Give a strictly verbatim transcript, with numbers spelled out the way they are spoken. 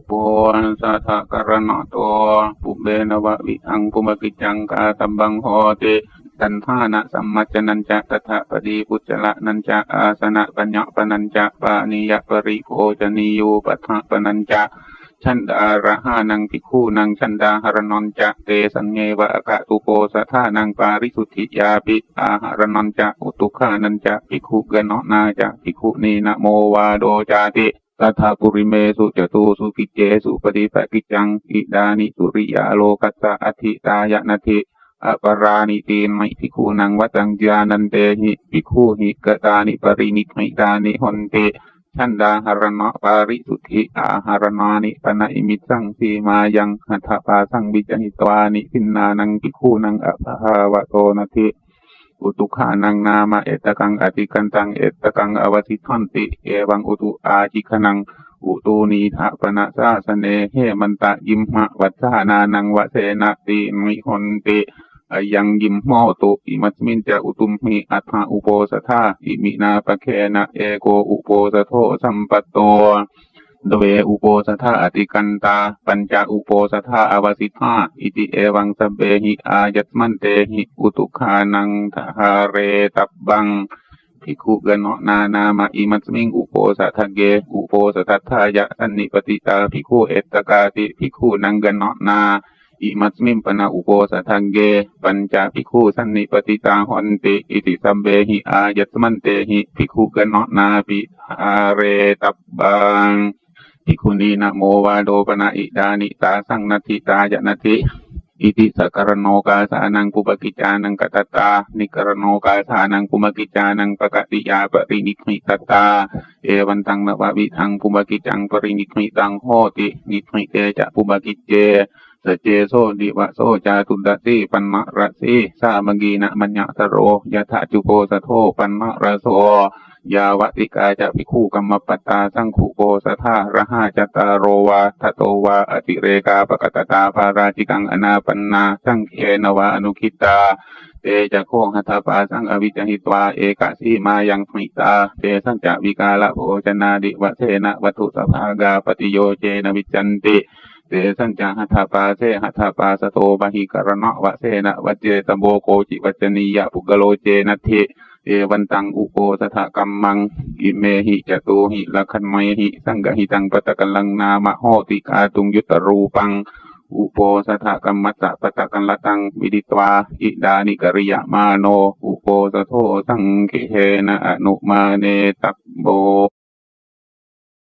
uposathaṃ karaṇato pubbe navavidhaṃ pubbakiccaṃ kātabbaṃ hoti. Candānasammajjanañca tattha padīpujjalanañca āsanapaññapanañca pānīyaparibhojanīyūpaṭṭhapanañca chandārahānaṃ bhikkhūnaṃ candāharaṇañca tesaññeva akatuposathānaṃ pārisuddhiyāpi āharaṇañca utukkhānañca bhikkhugaṇanā ca bhikkhunīnamovādo cāti. Tattha purimesu catūsu kiccesu paṭipakiccaṃ idāni suriyālokassa atthi tāya natthi aparāni tīṇi bhikkhūnaṃ vattaṃ jānantehi bhikkhūhi katāni pariniṭṭhitāni honti. Candāharaṇapārisuddhi āharaṇāni pana imissaṃ sīmāyaṃ hatthapāsaṃ vijahitvā nivinnānaṃ bhikkhūnaṃ abhāvato natthi. Utukkhānaṃ nāma ettakaṃ atikkantaṃ ettakaṃ avasiṭṭhanti. Evaṃ utu ācikkhanaṃ utūnīdha pana sāsane hemantagimhavassānānaṃ vasena tīṇi honti. Ayaṃ gimhotu. Imasmiñca utumhi aṭṭha uposathā. Iminā pakkhena eko uposatho sampatto, dve uposathā atikkantā, pañca uposathā avasiṭṭhā. Iti evaṃ sabbehi āyasmantehi utukkhānaṃ dhāretabbaṃ. Bhikkhugaṇanā nāma imasmiṃ uposathagge uposathatthāya sannipatitā bhikkhū ettakāti bhikkhūnaṃ gaṇanā. Imasmiṃ pana uposathagge pañca bhikkhū sannipatitā honti. Iti sabbehi āyasmantehi bhikkhugaṇanāpi dhāretabbā. Bhikkhunīnamovādo pana idāni tāsaṃ natthi tāya natthi. Iti sakaraṇokāsānaṃ pubbakiccānaṃ katattā nikkaraṇokāsānaṃ pubbakiccānaṃ pakatiyā pariniṭṭhitattā. Evantaṃ navavidhaṃ pubbakiccaṃ pariniṭṭhitaṃ hoti. Niṭṭhite ca pubbakicce sacce so divaso cātuddasī paṇṇarasī sāmaggīnamaññataro yathā cuposatho paṇṇaraso. Yāvatikā ca bhikkhū kammappattā saṅghuposathārahā cattāro vā tato vā atirekā pakatattā pārājikaṃ anāpannā saṅghena vā anukkhittā. Te ca kho hatthapāsaṃ avijahitvā ekasīmāyaṃ ṭhitā. Tesañca vikālabhojanādivasena vatthusaphāgāpattiyocena vijjanti. Tesañca hatthapāse hatthapāsato bahikaraṇavasena vajjetabbo koci vajjanīyapuggalo ce natthi. Evantaṃ uposathakammaṃ imehi catūhi lakkhaṇehi saṅgahitaṃ pattakallaṃ nāma hoti kātuṃ yuttarūpaṃ. Uposathakammassa pattakallattaṃ viditvā idāni kariyamāno uposatho saṅghena anumānetabbo.